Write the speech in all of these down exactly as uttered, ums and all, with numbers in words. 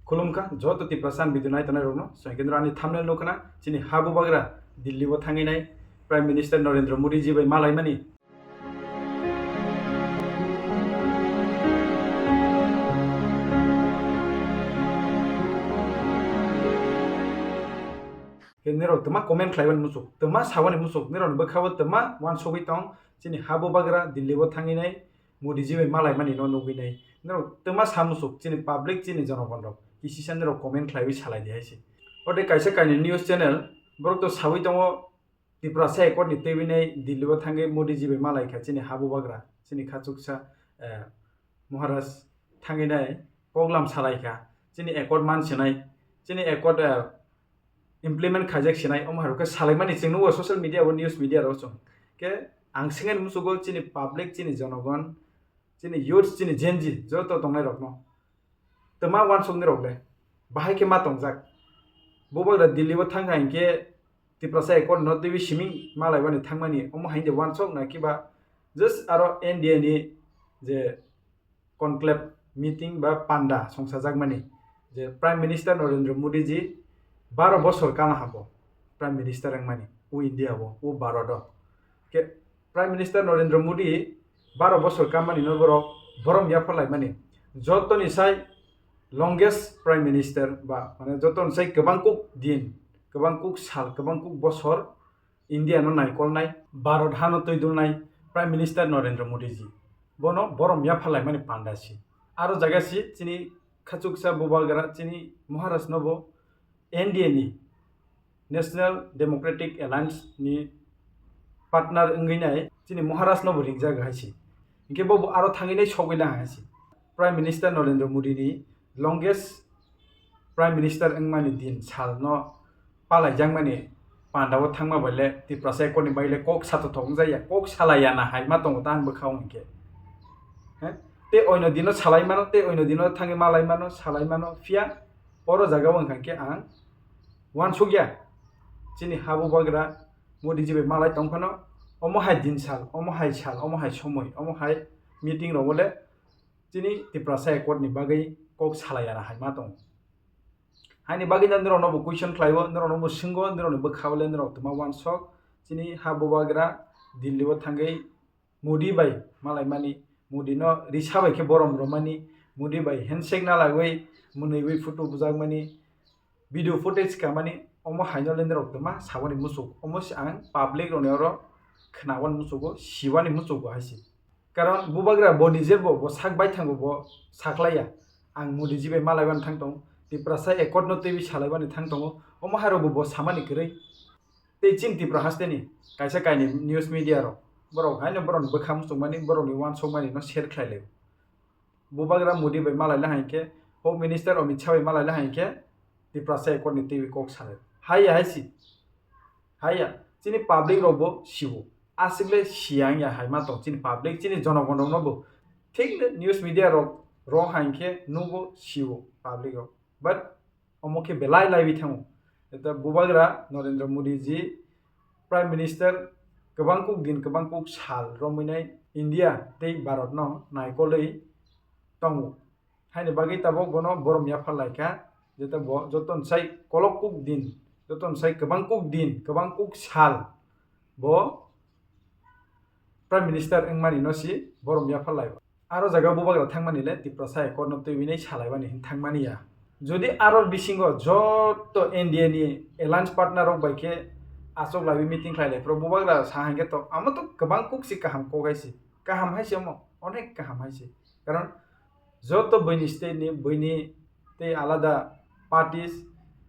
Khulumkha joto Tiprasa video nai tongnai rokno. Chwng khe ani thumbnail nukha na, chini ha bubagra Delhi o thangwi nai Prime Minister Narendra Modi ji bai malaimani. Khe nirok twma comment khlaiwani muchuk, twma sawani muchuk, nirokni bwkhao twma uansugwi tong, chini ha bubagra Delhi o thangwi nai Modi ji bai malaimani no nugwi nai. Nirok twma sa muchuk, chini public, chini jonogon rok, kisisa nirok comment khlaiwi salai di hai se. Ode kaisa kainwi news channel, borok to sawi tongo, Tiprasa Accord ni twiwi nai Delhi o thangwi Modi ji bai malaikha chini ha bubagra, chini khachuksa, eh, Maharaj thangwi nai koklam salaikha, chini accord man sinai, chini accord, eh, implement khaijak sinai, omo hai rok khe salaimani chwng nukgo social media o, news media rok chwng. Khe ang swngani muchukgo chini public, chini jonogon, chini youths, chini Gen Z joto tongnai rokno. Twma uansukni rok le bahai khe ma tongjak. Bubagra Delhi o thangkha hinkhe Tiprasa Accord no twiwi siming malaibani thangmani, omo hai de uansuk na kiba just aro N D A ni je conclave meeting ba panda songsajakmani je Prime Minister Narendra Modi ji baro bosor kana habo Prime Minister wngmani o India o, o Bharat o. Ke Prime Minister Narendra Modi baro bosor kamani no borok borom yapharlaimani. Jotoni sai longest Prime Minister ba mane jotoni sai kwbang kuk din, kwbang kuk sal, kwbang kuk bosor India no naikolnai, Bharat hano twidulnai Prime Minister Narendra Modi ji. Bono borom yapharlaimani panda si. Aro jaga si chini khachuksa bubagra chini Maharaj no bo N D A ni National Democratic Alliance ni partner wngwi nai chini Maharaj no bo ringjak hai si. Hinkhe bo bo aro thangwi nai sogwi lang hai si. Prime Minister Narendra Modi ni longest Prime Minister wngmani din sal no palaijakmani panda o thangma bai le Tiprasa Accord ni bai le kok sathothok wngjakya, kok salaiya na hai ma tongo tang bwkha o hinkhe. He? Tei oino dino salai mano, tei oino dino thangwi malai mano, salai mano, phiya oro jaga o wngkha khe ang uansukya chini ha bubagra Modi ji bai malai tong phano, omo hai din sal, omo hai sal, omo hai somoi, omo hai meeting rogo le chini Tiprasa Accord ni bagwi kok salaiya na hai ma tongo. Haini bagwi no norok no bo question khlaiwo, norok no bo swngwo, norok ni bwkha o le norok twma uansuk, chini ha bubagra Delhi o thangwi Modi bai malaimani, Modi no risa bai khe borom romani, Modi bai handshake na lagwi mwnwiwi photo bujakmani, video footage kamani, omo haino le norok twma sawani muchuk, omo se ang public rokni oro khwnawani muchugo, siwani muchugo hai se. Karon bubagra bo nije bo, bo sak baithango bo saklaiya, ang Modi ji bai malaibani thang tongo, Tiprasa Accord no twiwi salaibani thang tongo, omo hai rok bo, bo samani kwrwi. Tei chini Tipra hasteni kaisa kainwi news media rok, borok haino borokni bwkha muchungmani, borokni uansukmani no share khlai lai. Bubagra Modi bai malai le hai khe, Home Minister Amit Shah bai malai le hai khe, Tiprasa Accord ni twiwi kok salai. Haiya hai si. Haiya, chini public rok bo siwo. Aswk le siya wngya hai ma tong chini public, chini jonogon rok no bo. Thik le news media rok, rok hai khe nugo siwo public rok. But omo khe belai laiwi thango. Eta bubagra Narendra Modi ji Prime Minister kwbang kuk din, kwbang kuk sal romwi nai India tei Bharat no naikolwi tongo. Haini bagwi tabok bono borom yaphar laikha, jeta bo joto sai kolok kuk din, joto sai kwbang kuk din, kwbang kuk sal bo Prime Minister wngmani no si borom yaphar lai. Aro jaga bubagra thangmani le Tiprasa Accord no twiwi nai salaibani hin thangmani ya. Jodi aro bisingo joto N D A ni alliance partner rok bai khe achuk laiwi meeting khlai lai phuru bubagra sa hai khe to, amo to kwbang kuk si kaham kok hai si. Kaham hai si omo, onek kaham hai si. Karon joto buini state ni, buini tei alada parties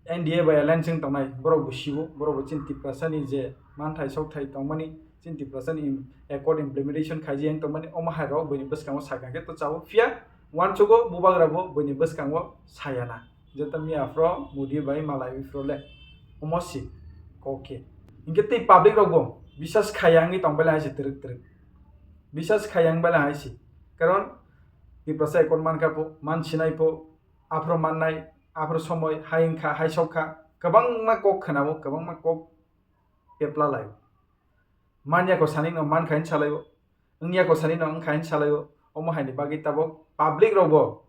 N D A bai alliance wng tongnai, borok bo siwo, borok bo chini Tiprasa ni je manthai sokthai tongmani, chini Tiprasa ni im-, accord implementation khaiji yang tongmani, omo hai rok buini bwskango sakha khe to chao. Phiya uansugo bubagra bo buini bwskango sayana. Jeta miya phro Modi bai malai phro le omo si kok khe. Hinkhe tei public rok bo bisas khaya wngwi tong bai lai hai se twrwk twrwk. Bisas khaya wng bai lai hai se. Karon Tiprasa accord mankha pho, man sinai pho, aphro mannai, aphro somoi, hai wngkha, hai sokha, kwbangma kok khwnao, kwbangma kok pepla laio. Manya ko sani no mankha hin salaio, wngya ko sani no wngkha hin salaio, omo haini bagwi tabok public rok bo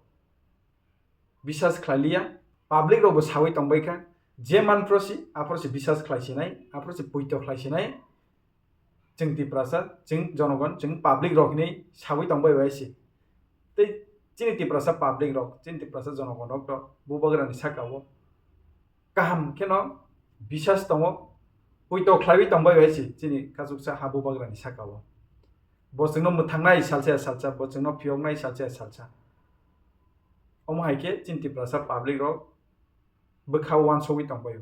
bisas khlailiya, public rokbo sawi tongbaikha, je manphro si aphro se bisas khlaisinai, aphro se poito khlaisinai. Chwng Tiprasa, chwng jonogon, chwng public rok hinwi sawi tongbai bai se. Tei chini Tiprasa public rok, chini Tiprasa jonogon rok to bubagrani saka o kaham kheno bisas tongo, poito khlaiwi tongbai bai se chini kachuksa ha bubagrani saka o. Bo chwngno mwthangnai salsa ya salsa, bo chwngno phiyoknai salsa ya salsa. Omo hai khe chini Tiprasa public rok bwkha uansugwi tongbaio.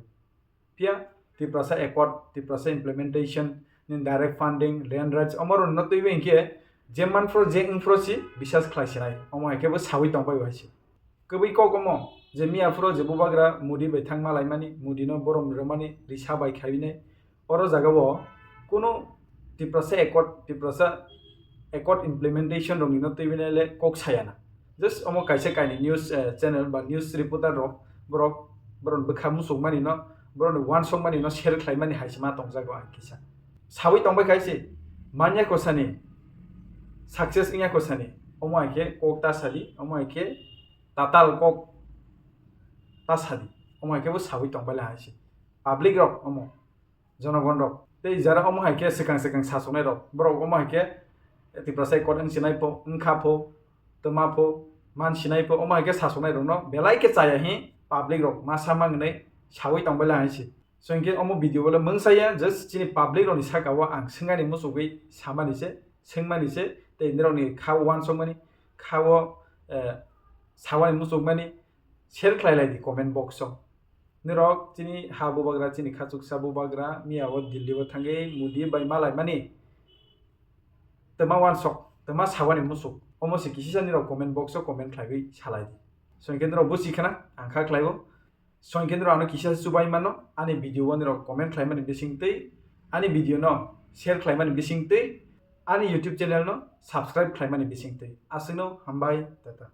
Phiya Tiprasa Accord, Tiprasa Implementation, ni direct funding, land rights, omorokno twiwi hinkhe je manphro je wngphro si bisas khlai sinai, omo hai khe bo sawi tongbaio hai se. Kwbwi kok omo je miyaphro je bubagra Modi bai thangma laimani, Modi no borom rwmani risa bai khainai, oro jagao kunu Tiprasa Accord, Tiprasa Accord implementation rokni no twiwi le kok sayana. Just omo kaisa kaini news, eh, channel ba news reporter rok, borok, borok bwkha muchungmani no, borokni uansukmani no share khlaimani hai se ma tongjago ang kisa. Sawi tongbai khai se, manya kosani success wngya kosani, omo hai khe kok ta sadi, omo hai khe tatal kok ta sadi, omo hai khe bo sawi tongbai lai hai se. Public rok omo, jonogon rok. Tei jara omo hai khe swkang swkang sasoknai rok. Borok omo hai khe Tiprasa Accord wng sinai pho, wngkha pho, twma pho, man sinai pho, omo hai khe sasoknai rokno belai khe chaya hi public rok masa mangnai sawi tongbai lai hai se. So hinkhe omo video o le mungsa ya, just chini public rokni saka o ang swngani muchugwi samani se, swngmani se, tei nirokni kha o uansukmani, kha o, eh, sawani muchukmani share khlai lai di comment box o. Nirok chini ha bubagra, chini khachuksa bubagra, miya o Delhi o thangwi Modi bai malaimani twma uansuk, twma sawani muchuk. Omo se kisisa nirok comment box o comment khlaiwi salai di. So hinkhe nirok busi khana ang kha khlaibo. So hinkhe nirok ano kisa chubai mano, ani video o nirok comment khlaimani bisingtwi, ani video no share khlaimani bisingtwi, ani YouTube channel no subscribe khlaimani bisingtwi. Aswkno hambai, tata.